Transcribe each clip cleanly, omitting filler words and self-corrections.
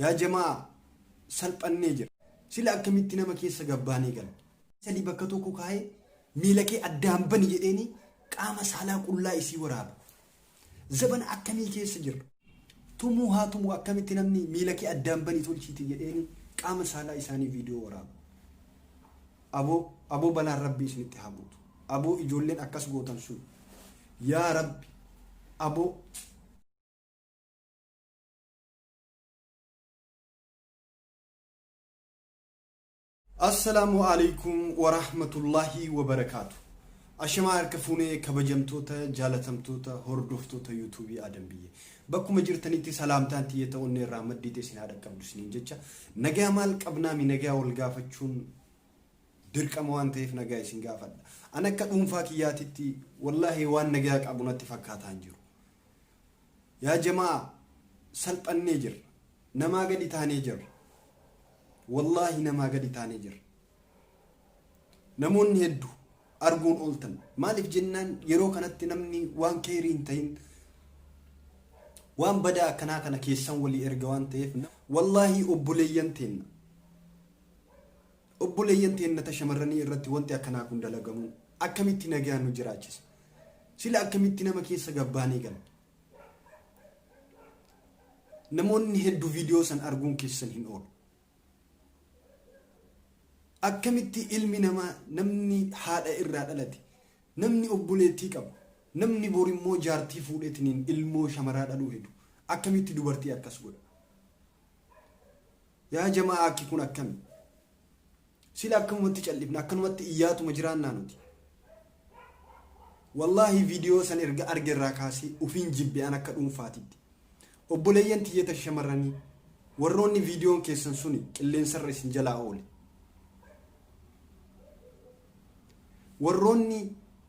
Yaa jamaa salphannee jira. Sila akkamitti nama keessa gabbaanee gala. Sadi bakka tokko kaa'ee miila kee addaan bani jedheeni qaama saalaa qullaa isii waraaba. Zabana akkamii keessa jirra? Tumuu haa tumu akkamitti namni miila kee addaan bani tolchiiti jedheeni qaama saalaa isaanii viidiyoo waraaba. Aboo aboo balaan rabbii isinitti haa buutu. Aboo ijoolleen akkas gootan sun. Yaa rabbi aboo. Assalaamu alaikum warahmatullaahi wabarakaatu. Ashamaa harka fuunee kabajamtoota jaalatamtoota hordoftoota yuutuubii Adam Biyyee. Bakkuma jirtanitti salaamtaan tiyya ta'uun irraa maddiite isin haa dhaqqabdu isiniin jecha nagaa maal qabnaami nagaa wal gaafachuun dirqama waan ta'eef nagaa isin gaafadha. An akka dhuunfaa kiyyaatitti wallaahi waan nagaa qabu natti fakkaataa hin jiru. Yaa jamaa salphannee jirra. Namaa gadi taanee jirra. Wallaahi namaa gadi taanee jirra. Namoonni heddu arguun ooltan. Maaliif jennaan yeroo kanatti namni waan keerii hin ta'in waan badaa akkanaa kana keessan walii erga waan ta'eef wallaahi obboleeyyan teenna. Obboleeyyan teenna ta shamarranii irratti wanti akkanaa kun dalagamuun akkamitti nagaan nu jiraachisa? Sila akkamitti nama keessa gabbaanee galla? Namoonni heddu viidiyoo san arguun keessan hin oolu. Akkamitti ilmi namaa namni haadha irraa dhalate, namni obboleettii qabu, namni bor immoo jaartii fuudheetiniin ilmoo shamaraa dhaluu hedu akkamitti dubartii akkas godha? Yaa jamaa akki kun akkami? Sila akkamumatti callifna akkanumatti iyyaatuma jiraannaa nuti. Wallaahi viidiyoo san erga arge irraa kaasee ufiin jibbe an akka dhuunfaatitti. Obboleeyyan tiyyata shamarranii warroonni viidiyoon keessan suni qilleensarra isin jalaa oole. Warroonni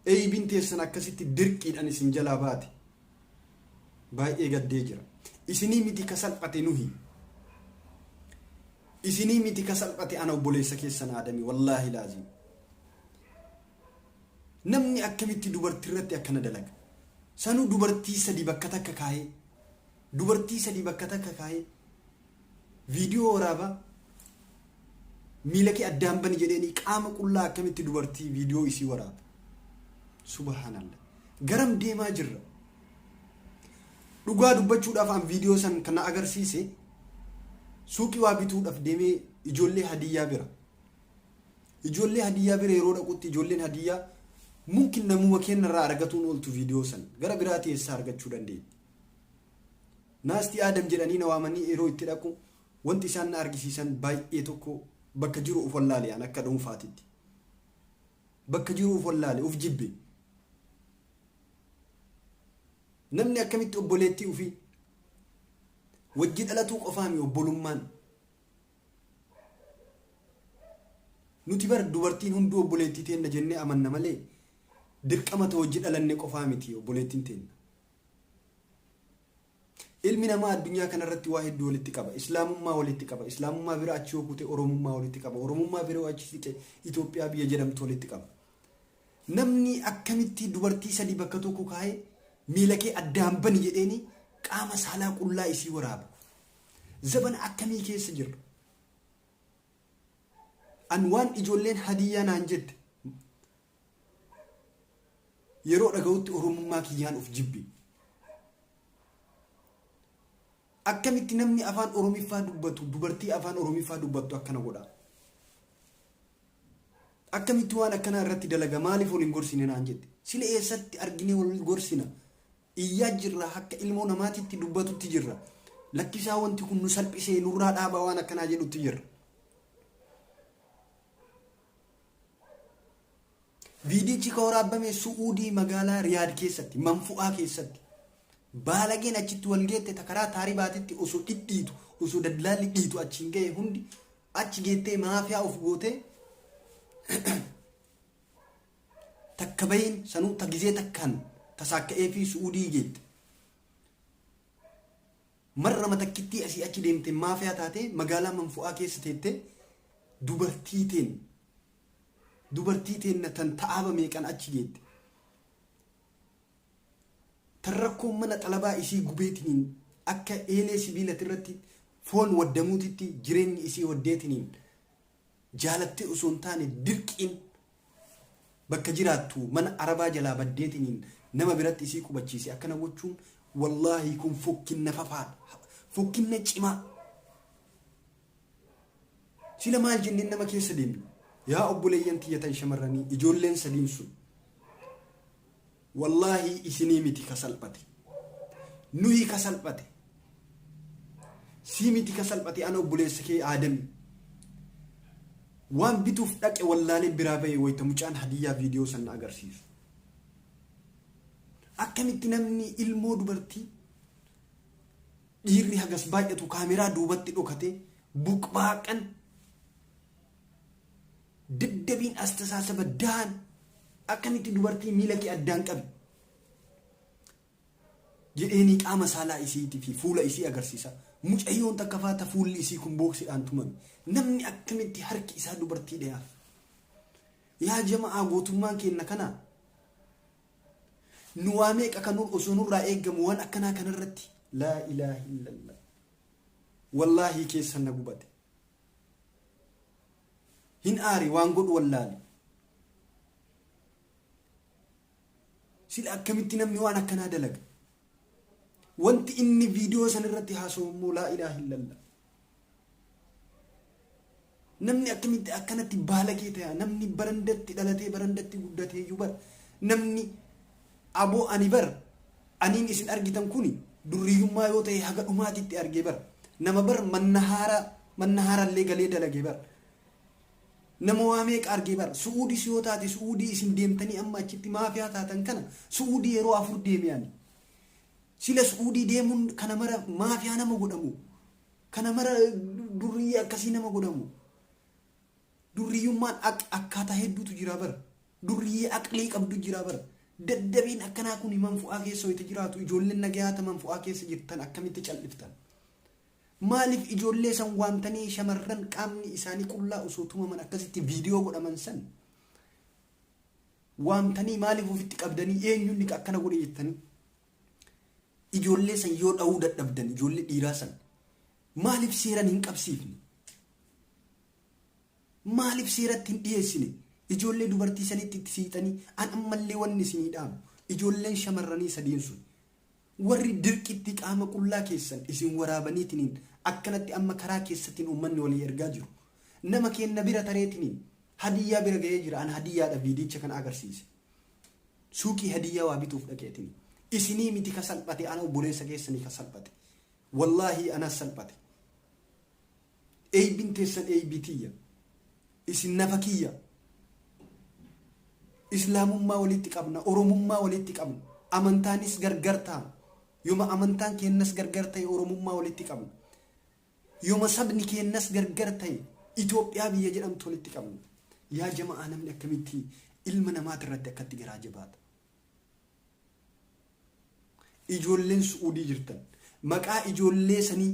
eeybiin teessan akkasitti dirqiidhaan isin jalaa baate baay'ee gaddee jira. Isinii miti ka salphate nuhi. Isinii miti ka salphate ana obboleessa keessan Aadami wallaahi laaziim. Namni akkamitti dubartii irratti akkana dalaga? Sanuu dubartii sadi bakka takka kaayee dubartii sadi bakka takka kaayee viidiyoo waraabaa miila kee addaan bani jedheenii qaama qullaa akkamitti dubartii viidiyoo isii waraaba? Subhaanallah. Garam deemaa jirra? Dhugaa dubbachuudhaaf an viidiyoo san kan na agarsiise suuqii waa bituudhaaf deemee ijoollee hadiyyaa bira. Ijoollee hadiyyaa bira yeroo dhaqutti ijoolleen hadiyyaa mumkin namuma keenya irraa argatuun ooltu viidiyoo san gara biraatii eessaa argachuu dandeenya. Naastii Aadam jedhanii na waamanii yeroo itti dhaqu wanti isaan na argisiisan baay'ee tokko bakka jiru of wallaale an akka dhuunfaatitti. Bakka jiru of wallaale of jibbe. Namni akkamitti obboleettii ofii wajji dhalatuu qofaami obbolummaan. Nuti bar dubartiin hunduu obboleettii teenna jennee amanna malee dirqama ta wajji dhalanne qofaa miti obboleettiin teenna. Ilmi namaa addunyaa kanarratti waa hedduu walitti qaba. Islaamummaa walitti qaba. Islaamummaa bira achi yoo kute Oromummaa walitti qaba. Oromummaa bira yoo achi siqe Itoophiyaa biyya jedhamtu walitti qaba. Namni akkamitti dubartii sadi bakka tokko kaa'ee miila kee addaan bani jedheeni qaama saalaa qullaa isii waraaba. Zabana akkamii keessa jirra? An waan ijoolleen hadiyyaa naan jette yeroo dhaga'utti Oromummaa kiyyaan of jibbe. Akkamitti namni afaan Oromiffaa dubbatu dubartii afaan Oromiffaa dubbattu akkana godha? Akkamitti waan akkanaa irratti dalaga maaliif wal hin gorsine naan jette? Sila eessatti arginee wal gorsina? Iyyaa jirra akka ilmoo namaatitti dubbatutti jirra. Lakkisaa wanti kun nu salphisee nurraa dhaabaa waan akkanaa jedhutti jirra. Viidiyichi ka waraabbame Su'uudii magaalaa Riyaad keessatti, Manfu'aa keessatti. Baalageen achitti wal geette ta karaa taaribaatitti osoo dhidhiitu, osoo dallaalli dhiitu achiin gahe hundi achi geettee maafiyaa of gootee takka bahiin sanuu ta gizee takkaan tasaakka'ee fi Su'uudii geette. Marrama takkittii asii achi deemte maafiyaa taatee magaalaa Manfu'aa keessa teettee dubartii teen Dubartii teenna tan ta'aaba meeqan achi geette. Tan rakkoon mana xalabaa isii gubeetiniin akka eelee sibiilatirratti Foon waddamuutitti jireenyi isii waddeetiniin jaalattee osoo hin taane dirqiin bakka jiraattu mana arabaa jalaa baddeetiniin nama biratti isii qubachiise akkana gochuun, wallaahi kun fokkinna fafaadha. Fokkinna cimaa. Sila maal jenneen nama keessa deemna? Yaa obboleeyyan tiyya tan shamarranii, ijoolleen sadiin sun, wallaahi isinii miti ka salphate. Nuyi ka salphate. Sii miti ka salphate, ana obboleessa kee Aadami. Waan bituuf dhaqe wallaaleen biraa bahe wayita mucaan Hadiyyaa viidiyoo san na agarsiisu. Akkamitti namni ilmoo dubartii dhiirri hagas baay'atu kaameraa duubatti dhokatee buqbaaqan daddabiin astasaasaba dahan akkamitti dubartii miila kee addaan qabi jedheenii qaama saalaa isiitii fi fuula isii agarsiisa? Mucayyoon takka faata fuulli isii kun booksiidhaan tumame. Namni akkamitti harki isaa dubartii dhayaaf? Yaa jama'aa, gootummaan keenna kana nu waa meeqa kan osoo nurraa eeggamu waan akkanaa kanarratti? Laa ilaaha illallah. Wallaahii keessan na gubate. Hin aari, waan godhu wallaale. Sila akkamitti namni waan akkanaa dalaga? Wanti inni viidiyoo san irratti haasa'u immoo, laa ilaaha illallah. Namni akkamitti akkanatti baalagee ta'a? Namni barandatti dhalatee barandatti guddatee iyyuu bar. Namni aboo ani bar aniin isin argitan kuni durriyyummaa yoo ta'e haga dhumaatitti argee bar. Nama bar manna haarallee galee dalagee bar. Nama waa meeqa argee bar. Su'uudis yoo taate, Su'uudii isin deemtanii amma achitti maafiyaa taatan kana, Su'uudii yeroo 4 deeme ani. Sila Su'uudii deemuun kana mara maafiyaa nama godhamu? Kana mara durriyyee akkasii nama godhamu? Durriyyummaan akkaataa hedduutu jira bara. Durriyyee aqlii qabdu jira bara. Daddabiin akkanaa kun manfu'aa keessa wayita jiraatu, ijoolleen nagayaa ta manfu'aa keessa jirtan akkamitti cal'iftan? Maaliif ijoollee san waamtanii shamarran qaamni isaanii qullaa osoo tumaman akkasitti viidiyoo godhaman san waamtanii maaliif ofitti qabdanii, eenyuun akkana godhe jettanii? Ijoollee san yoo dha'uu dadhabdan, ijoollee dhiiraa san maaliif seeran hin qabsiifne? Maaliif seeratti hin dhiyeessine? Ijoollee dubartii sanitti itti siixanii, an ammallee wanni isinii dhaamu, ijoolleen shamarranii sadiin sun, warri dirqitti qaama qullaa keessan isin waraabaniitiniin akkanatti amma karaa keessattiin uummanni walii ergaa jiru, nama keenna bira tareetiniin Hadiyyaa bira ga'ee jira. An Hadiyyaadha viidiyicha kana agarsiise. Suuqii Hadiyyaa waa bituuf dhaqeetini. Isinii miti ka salphate, ana obboleessa keessanii ka salphate. Wallaahii anas salphate. Eeybin teessan eeybii tiyya. Isin nafa kiyya. Islaamummaa walitti qabna, Oromummaa walitti qabna. Amantaanis gargar taana. Yoma amantaan keennas gargar ta'e, Oromummaa walitti qabna. Yoma sabni keennas gargar ta'e, Itoophiyaa biyya jedhamtu walitti qabna. Yaa jama'aa, namni akkamitti ilma namaati irratti akkatti garaa jabaata? Ijoolleen Su'uudii jirtan, maqaa ijoollee sanii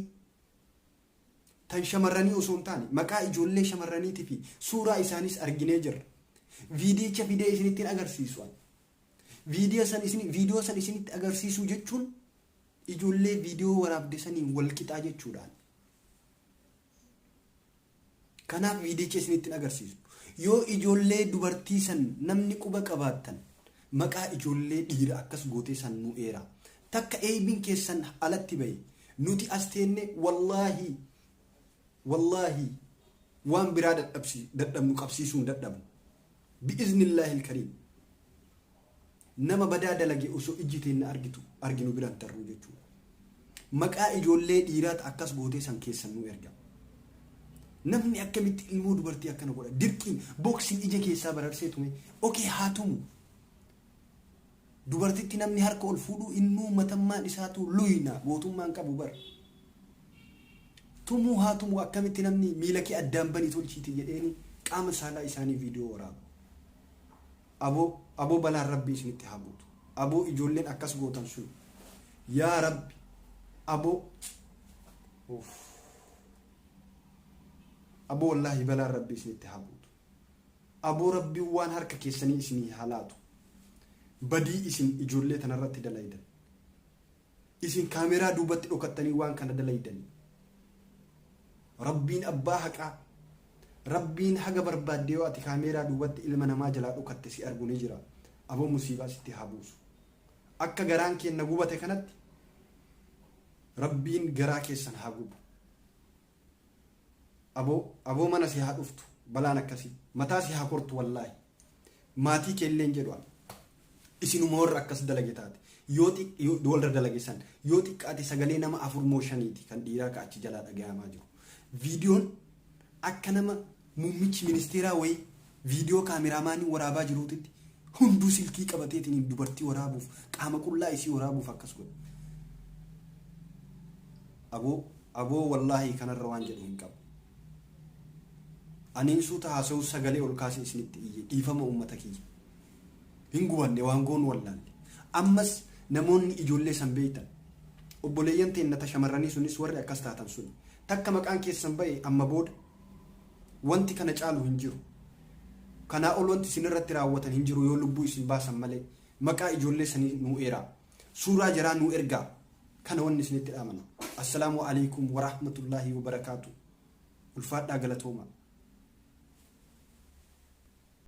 tan shamarranii osoo hin taane, maqaa ijoollee shamarraniitii fi suuraa isaaniis arginee jirra. Viidiyicha fidee isinitti hin agarsiisu ani. Viidiyoo san isinitti agarsiisuu jechuun ijoollee viidiyoo waraabde saniin wal qixaa jechuudhaan. Kanaaf viidiyicha isinitti hin agarsiisu. Yoo ijoollee dubartii san namni quba qabaattan, maqaa ijoollee dhiira akkas gootee san nu eera. Takka eeybiin keessan alatti bahe nuti as teenne, wallaahi wallaahi waan biraa dadhabnu qabsiisuu hin dadhabnu. Bi'iznillaahi ilkariim. Nama badaa dalage osoo ijji teenna argitu arginu biraan tarruu jechuudha. Maqaa ijoollee dhiiraata akkas gootee san keessan nu erga. Namni akkamitti ilmoo dubartii akkana godha? Dirqiin boksiin ija keessaa bararsee tume. Okee, haa tumu. Dubartitti namni harka ol fuudhuu innuu matammaan isaatu luyna, gootummaan qabu bar. Tumuu haa tumu, akkamitti namni miila kee addaan banii tolchiiti jedheeni qaama saalaa isaanii viidiyoo waraaba? Aboo, aboo, balaan Rabbii isinitti haa buutu. Aboo, ijoolleen akkas gootan sun, yaa Rabbi, aboo. Uff. Aboo, wallaahi balaan Rabbii isinitti haa buutu. Aboo, Rabbiin waan harka keessanii isinii haa laatu. Badii isin ijoollee tanarratti dalaydan. Isin kaameraa duubatti dhokattanii waan kana dalaydanii. Rabbiin abbaa haqaa, Rabbiin haga barbaadde yoo ati kaameeraa duubatti ilma namaa jalaa dhokatte si argu ni jira. Aboo musiibaa sitti haa buusu. Akka garaan keenna gubate kanatti Rabbiin garaa keessan haa gubu. Aboo aboo mana si haa dhuftu balaan akkasii mataa si haa kortu wallaahi. Maatii keellee hin jedhu ani. Isinuma warra akkas dalage taate yoo warra dalage san yoo xiqqaate sagalee nama afur moo shaniiti kan dhiiraa ka achi jalaa dhagayamaa jiru. Viidiyoon akka nama muummichi ministeeraa wayii viidiyoo kaameraamaanii waraabaa jiruutitti hunduu silkii qabateetiin dubartii waraabuuf qaama qullaa isii waraabuuf akkas godhe. Aboo aboo wallaahi kanarra waan jedhu hin qabu. Aniin suuta haasa'uu sagalee ol kaasee isinitti iyye dhiifama uummata kiyya. Hin gubanne waan goonu wallaalle. Ammas namoonni ijoollee san beektan obboleeyyan teenna ta shamarranii sunis warri akkas taatan suni takka maqaan keessan ba'e amma booda wanti kana caalu hin jiru. Kanaa ol wanti isin irratti raawwatan hin jiru yoo lubbuu isin baasan malee maqaa ijoollee sanii nuu eeraa. Suuraa jaraa nuu ergaa. Kana wanni isinitti dhaamana. Assalaamu alaikum warahmatullaahi wabarakaatu. Ulfaadhaa galatoomaa.